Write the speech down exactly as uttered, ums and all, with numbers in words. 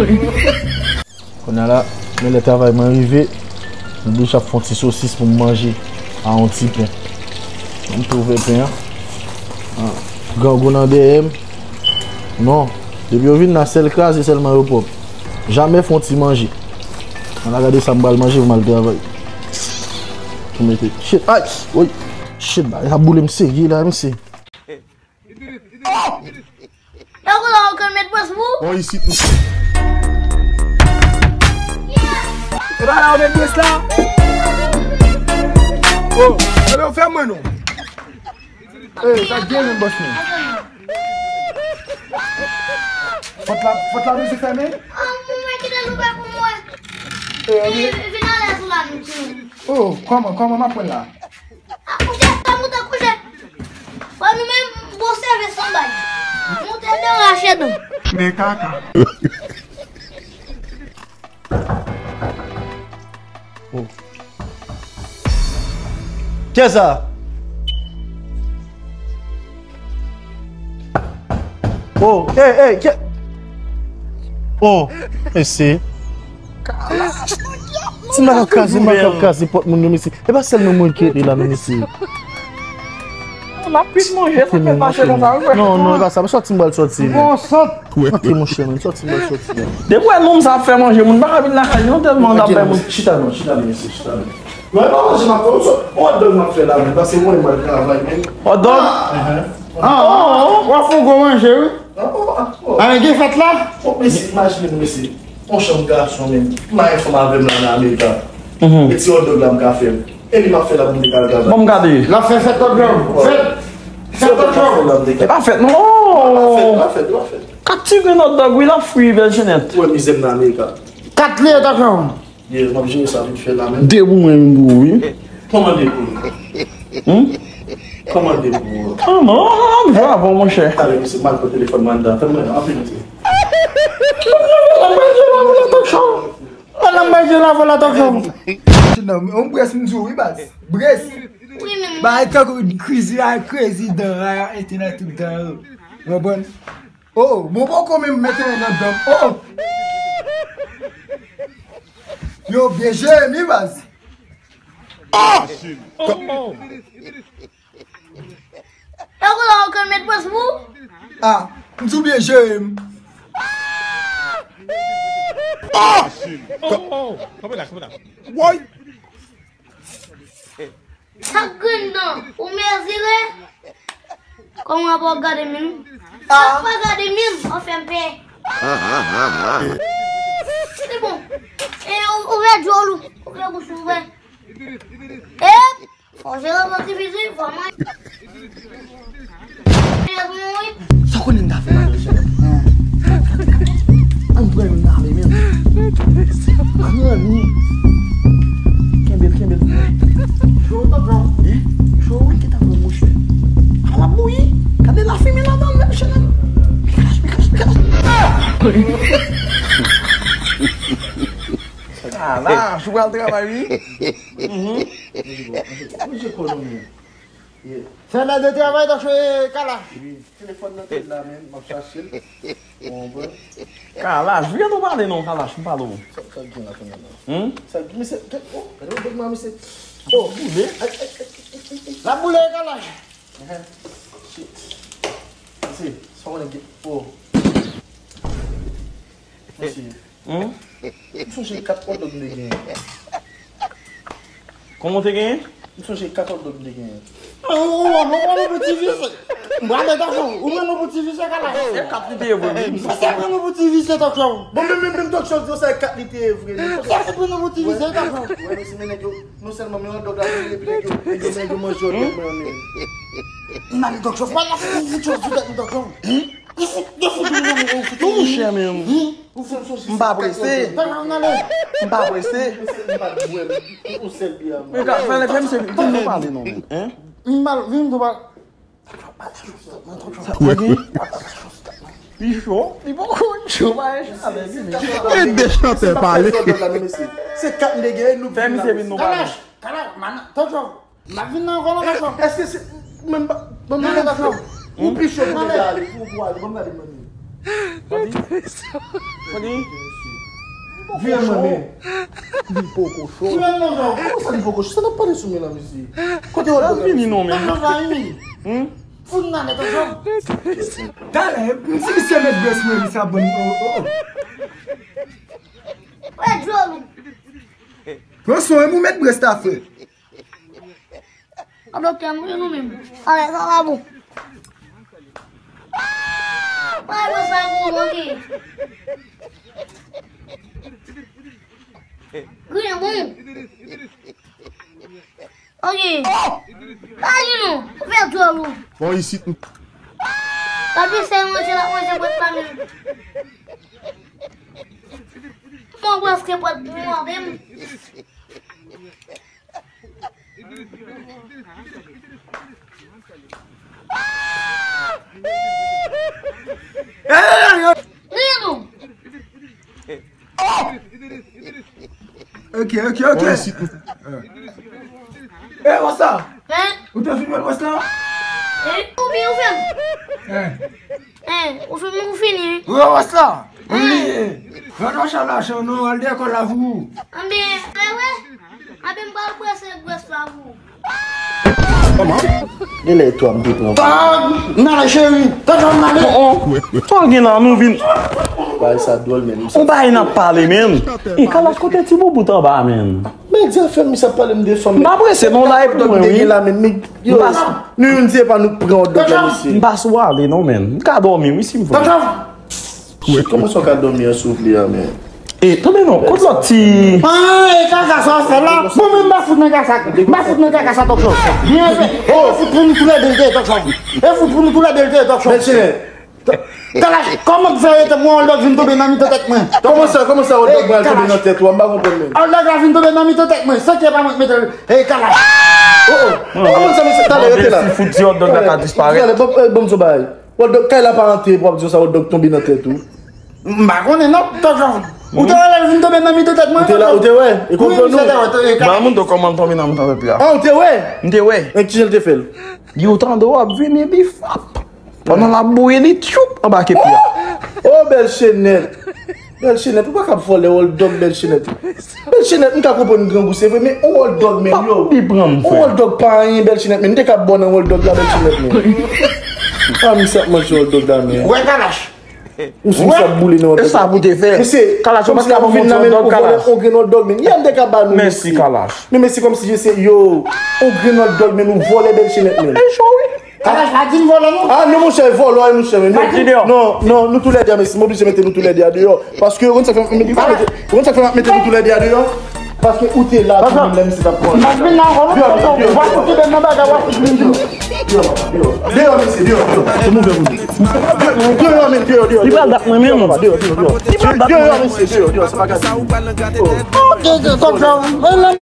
Kounye a la, men lè travay mwen rive, m deja ap fè yon ti sosis pou m manje a yon ti pen. M twouve pen an. Ah, grangou nan dèyè m. Non, depi yo vin la, sèl kraze sèlman yo pwòp. Jamè fè yon ti manje. Ann al gade sa m pral manje pou m al travay. Pou mete. Shit, ay, woy. Shit, bagay sa boule m serye la, mesye. Yo, kote w ka met pwès pou? Bon, isit, mesye. E pa la w met pwès la? Oh, e ben, fè mwen non. Ey, sa gen menm, bòs mwen. Fòt la, fòt la, mizik fèmen? Ah, mwen kite l ouvè pou mwen. Ey, ann. Vin, vin alèz ou la, mesye. Oh, kòman, kòman m ap pran la? Ah, kouche, pa moute, kouche. Bon, nou menm, bon sèvis anba. Moute, de rache nou. Men kaka. Oh. Kiyès sa? Oh, hey, hey, kiyès? Oh, mesye. Ti nèg ap kraze, nèg ap kraze pòt moun yo, mesye. E pa sèl nou moun ki rete la, non, mesye. N ap plis manje, sa fè mache konsa, wi. Non, non, e pa sa. Sòti m pral sòti, men. Bon sant. Antre, monchè, men. Sòti m pral sòti, men. Depi w wè nonm sa ap fè manje, moun pa ka vin lakay li, non, tèlman l ap bay moun. Chita non, chita non, mesye, chita non. Non, e pa manje m ap fè, yon hot dog m ap fè la, men, paske mwen, mwen travay, men. Hot dog? Ah, w ap fè yon gwo manje, wi. Ah, gen fèt la? Bon, mesye, imajine, mesye. Yon chanm gason, men. M a yon fanm avè m la nan Amerika. E ti hot dog la m ka fè l. E li m ap fè la pou m te ka al travay. Bon, m gade. L ap fè fèt hot dog. Fèt. Fèt hot dog. E pa fèt, non. E pa fèt, e pa fèt. Kat ti grenn hot dog, wi, l ap fri, bèl jenèt. Ou wè mizè m nan Amerika. Kat li hot dog. Yes, m ap jere sa vit fè la, men. De pou mwen, youn pou ou, wi. Kòman de pou ou? Hmm? Kòman de pou ou? Kòman? M ap jwe avè w, monchè. Talè, mesye, m al pran telefòn mwen anndan. Fè mwen anpil, mesye. Madanm mwen di la, vòlè talk show. Madanm mwen di la, vòlè talk show. Non, yon brès m di w, wi, baz. Brès. Wi, men. Bagay tankou krizi a, krezi dan a, entènèt tout dan yo. Ou konprann? Oh, bon, poko menm mete men nan dan m. Oh! Yo byen jere m, wi, baz. Ah! Oh, oh. E kou la ou ka met pwès pou? Ah, m di w byen jere m. Ah! Oh, oh. Kanpe la, kanpe la. Woy! Sa k grenn dan ou mezire? Kòman w ap gade menm? Ah. Sa k pa gade menm, w ap fè m pè. Se bon. E, ou, ouvè djòl ou. Ouvè bouch ou, ouvè. E, fò jere bon ti fizi, fò manje. Sa w konnen m ta fè la, mesye? An pran youn nan men, men. Pran li. Kenbe l, kenbe l. Cho, tonton. Hein? Cho, wi, ki ta pran, monchè. A, l ap bouyi. Gade lafimen ladan l, mesye, nan. Mikalash, mikalash, mikalash. Kalash, ou pral travay, wi. Mhm. Manje kò nou, men. Yeah. Fè lè de travay, dòk, e, Kalash. Wi, telefòn nan tèt la, men, m ap chache l. Ou konprann? Kalash, vin nou pale non, Kalash, m pale w. Sa, sa k gen la kounye a la? Hmm? Sa k gen, misye, oh, gade yon dèg mwen, misye. Oh, boule. Ay, ay, ay, ay, ay, ay. L ap boule, Kalash. Ehe. Shit. Misye, sa w konnen gen, oh. Misye. Hmm? M sonje kat hot dog m te genyen. Kòman w te genyen? M sonje kat hot dog m te genyen. Ou, ou, ou, ou, ou, ti visye. M prale, Talk Show. Ou pran nou pou ti visye, Kalash. Se kat li te ye vre, wi. Misye pran nou pou ti visye, Talk Show. Bon, men, men, men, Talk Show, di w sa, e kat li te ye vre, men. Misye pran nou pou ti visye, Talk Show. Wè, mesye, men nèg yo, non sèlman, men hot dog la, epi nèg yo, nèg yo, nèg yo manje hot dog mwen an, men. M ale, Talk Show. Wè, la, fè ti chòz sou tèt nou, Talk Show. Hein? Yo fout, yo fout nou nan men, yo fout nou. Non, monchè, men. Ou fè m sonje. M pa prese. M pa prese. M pa bwè. Ou sèl biyè. Men ka fè lè fè misye vin nou pale non, men. Hein? M pa vin nou pale. Sa gen? Li cho, li poko cho, pa chalè li, men. E de chantè pale. Se kat nèg nou. Fè misye vin nou pale. Kalash, Kalash, man, Talk Show. M ap vin nan ankò nan Talk Show. Èske se mwen m pa, ban m nan Talk Show. Ou pi cho pou ale, pou, pou ale, ban m gade mwen menm. Vire mwen men. Li poko cho. Ki menm non, non? Kòman sa li poko cho? Sa n ap pale sou men la, mesye. Kote w ap vini non, men. Hmm? Fout nan nèt ansanm. Talè, m di misye met brès mwen, li sa bon. Oh, oh, oh. Wè, djòl ou. Pran swen w, ou met brès ta fè. A doktè, m vle nou menm. Alè, sa va bon. Mwen mwen sa pou ou, ok. Griyen bon. Ok. Pa di nou, ou fè djòl ou. Bon, isit. Pa di se manje la, manje bwèt pa menm. Mwen prèske pral pou mwen menm. Ok, ok, ok. Eh, what's up? Hein? Ou te fin wè what's up? Hein? Ou bien ou fè m? Hein? Hein, ou fè m ou fini, wi. Wè what's up? Ou bliye. Rann w chan la chan non, al dèyè kò la pou ou. Anben, wè, wè. Anben, m pral brase brès la pou ou. Genlè e twa m te pran. Tòg! M ale cheri! Tòg, m ale! Oh, oh. Tòg gen la, nou vin. Bagay sa dwòl, men. On bagay n ap pale, men. E Kalash, kote ti boubout anba, men? Men di afè misye ap pale m de fanm. M pa prese non, la e pou mwen, wi. Gen la, men, men, yo, nou youn di e pa nou k pran hot dog la, mesye. M pa sou ale non, men. M ka dòmi, wi, si m vle. Shit, kòman sa w ka dòmi an, souple a, men? E, tande non, kot lòt ti. Ah, e kaka sa w fè la? Bon, men m pa fout nan kaka sa. M pa fout nan kaka sa, Tòg Chòv. Byen fè. E fout pou nou toulède l te ye, Tòg Chòv. E fout pou nou toulède l te ye, Tòg Chòv. Kalash, kòman k fè rete mwen, hot dog vin tonbe nan mitan tèt mwen? Kòman sa, kòman sa hot dog pral tonbe nan tèt ou a? M pa konprann menm. Hot dog la vin tonbe nan mitan tèt mwen, san ke pa mwen k mete l. Ey, Kalash. Oh, oh. Kòman sa, mesye, talè, rete la. Si fout ti hot dog la ka disparèt. Talè, bon, eh, bon, m di w bagay. Hot dog, kay la pa antre, pou w ap di sa, hot dog tonbe nan tèt ou. M pa konnen non, Tòg Chòv. Ou te wè lè l vin tonbe nan mitan tèt mwen? Ou te la, ou te wè? E konprann ou. Ba moun to kòman l tonbe nan mitan tèt li a. Ah, ou te wè? M te wè. E kijan l te fè l? Yo tande w ap vini, li fap. Pandan l ap bouyi, li tchoup anba ke pye a. Oh, bèl chenèt. Bèl chenèt, ou pa ka vòlè hot dog, bèl chenèt. Bèl chenèt, m ka konprann grangou, se vre, men on hot dog, men yo. Li pran m, frè. On hot dog pa anyen, bèl chenèt, men m te ka bò nan hot dog la, bèl chenèt, men. Ah, misye ap manje hot dog la, men. Wè, Kalash. Ou si misye ap boule nan hot dog. E sa pou te fè. Mesye, Kalash, ou pa t ka ban m yon ti hot dog, Kalash. On grenn hot dog, men. Yè m te ka ba nou, mesye. Mèsi, Kalash. Men mesye, kòmsi je se, yo, on grenn hot dog, men nou vòlè bèl chenèt, men. E cho, wi. Kalash, pa di m vòlò non. Ah, non, monchè, vòlò, wi, monchè, men. Pa di. Non, non, nou toulède, mesye, m oblije mete nou toulède a deyò. Paske, ou konn sa k fè m ap mete, ou konn sa k fè m ap mete nou toulède a deyò? Paske ou te la, tou menm, lè misye t ap pran. M ap vin nan, non, non, non, w ap fout tibè nan bagay, w ap fout vin tou. Deyò, deyò, mesye, deyò, deyò. Se move moun. Deyò, men, deyò, deyò. Li pral bat mwen menm. Deyò, deyò, deyò. Li pral bat mwen. Deyò, mesye, deyò, deyò, se pa gade. Ok, ok, kòk sa.